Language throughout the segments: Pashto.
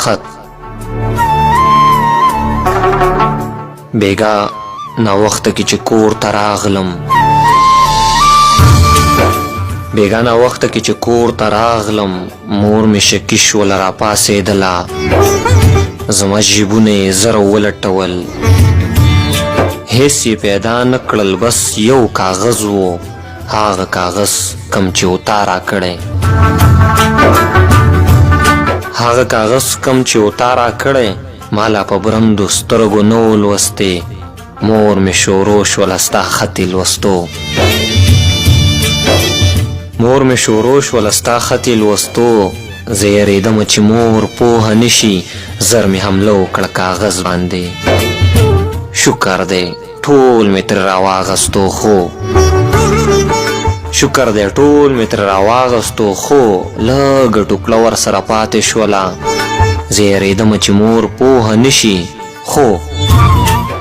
خط. بیګا ناوخته کې چې کور ته راغلم، بیګا ناوخته کې چې کور ته راغلم، مور مې شکي شوله، راپاڅېدله، زما جیبونه یې زر ولټول، هېڅ یې پیدا نه کړل. بس یو کاغذ و، هغه کاغذ کم چې و تا راکړی، هغه کاغذ کم چې و تا راکړی، ما لا په برندو سترګو نه و لوستی، مور مې شروع شوله ستا خط یې لوستو. مور مې شروع شوله ستا خط یې لوستو. زه یېرېدم چې مور پوهه نه شي، زر مې حمله وکړه کاغذ باندې. شکر دی ټول مې ترې راواغستو، خو شکر دی ټول مې ترې راواغستو، خو لږه ټوکړه ورسره پاتې شوله. زه یېرېدم چې مور پوهه نه شي، خو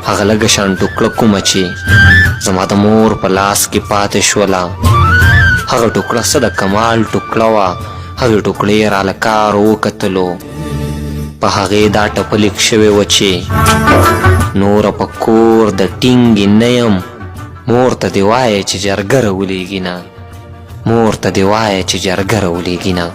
هغه لږه شان ټوکړه کومه چې زما د مور په لاس کې پاتې شوله، هغه ټوکړه څه د کمال ټوکړه وه. هغې ټوکړې راله کار وکتلو. په هغې دا ټپه لیک شوې وه چې نوره په کور د ټینګې نه یم، مور ته دې وایه چې جرګه راولېږي نه، مور ته دې وایه چې جرګه راولېږي نه.